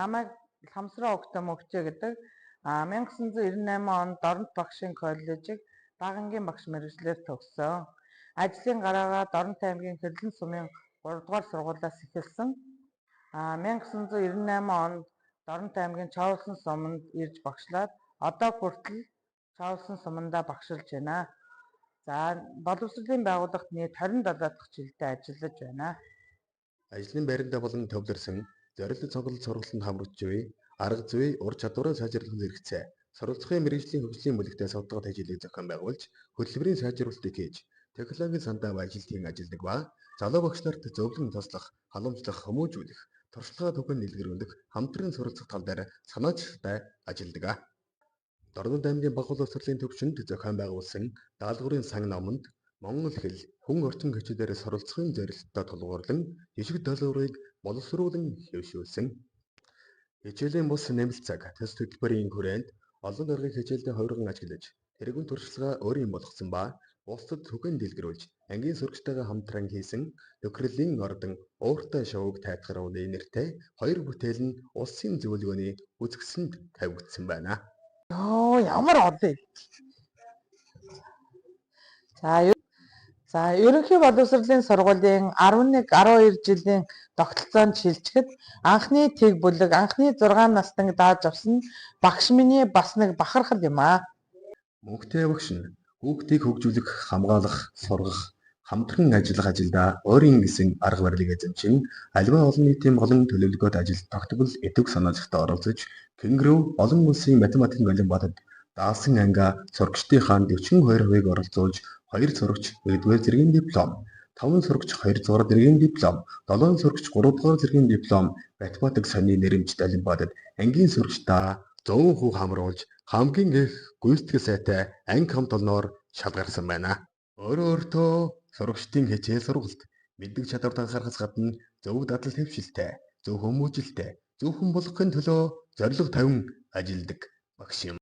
Намайг Ламсраа Огтой Мөгчөө гэдэг. 1998 онд Дорнот багшийн коллежийг багангийн багш мэргэжлээр төгссөн. Ажлын гараагаа Дорнот аймгийн Хэрлэн сумын 3 дугаар сургуулиас эхэлсэн. 1998 онд Дорнот аймгийн Чоолсон суманд ирж багшлаад одоо хүртэл Чоолсон сумандаа багшилж байна. За, боловсролын байгууллагт нийт 27 дахь жилдээ ажиллаж байна. Ажлын байрандаа болон төвлөрсөн зорилт сонголт сургалтанд хамрагдж буй арга зүй ур чадвараа сайжруулах зэрэгцээ суралцахын мэргэжлийн хөгжлийн бүлэгтээ судалгаа тэжээлийг зохион байгуулж хөтөлбөрийн сайжруулалтыг хийж технологийн сандаа ажилтгийн ажилладаг ба залуу багш нарт зөвлөн туслах, халамжлах, хүмүүжүүлэх, туршлагаа түгэн дэлгэрүүлэх, хамтран суралцах тал дээр санаачилтай ажилладаг. Дорнод аймгийн баг боловсролын төвшөнд зохион байгуулсан даалгаврын сан номонд монгол хэл, хүн орчин хичээлээр суралцахын зорилттой тулгуурлан жишг даалгаврыг боловсруулан хэвшүүлсэн. Хичээлийн бус нэмэлт цаг төс төлбөрийн хүрээнд олон аргыг хичээлдээ хувирган ажиглаж, тэргүүн туршлагаа өөрийн болгосон ба бусдад түгэн дэлгэрүүлж, ангийн сурагчтайгаа хамтран хийсэн нөхрөлийн ордон ууртай шувууг тайтгаруулъя нэртэй хоёр бүтээл нь улсын зөвлөгөөний үзэсгэлэнд тавигдсан байна. Йоо, ямар олон юм. За, за, ерөнхий боловсролын сургуулийн 11 12 жилийн тогтолцоонд шилжихэд анхны тэг бүлэг, анхны 6 настанг дааж авсан нь багш миний бас нэг бахархал юм аа. Мөнхтэй багш нь хүүхдийг хөгжүүлэх, хамгаалах, сургах, хамтран ажиллах ажилдаа өөрийн гэсэн арга барилыг эзэмшин аливаа олон нийтийн болон төлөвлөгөөт ажилд тогтмол идэвх санаа зовтой оролцож, Кенгиру олон улсын математикийн олимпиадад даасан ангиа сурагчдынхаа 42%-ийг оролцуулж, 2 сурагч 1-р зэргийн диплом, 5 сурагч 2-р зэргийн диплом, 7 сурагч 3-р зэргийн диплом, математик соёлын нэрэмжит олимпиадад ангийн сурагчдаа 100% хамруулж хамгийн их гүйцэтгэл сайтай анги хамт олноор шалгарсан байна. Өөрөө өөртөө сурагчдын хичээл сургалт, мэдлэг чадварт анхаарахаас гадна зөв дадал хэвшилтэй, зөв хүмүүжилтэй, зөв хүн болгохын төлөө зорилго тавин ажилладаг багш юм.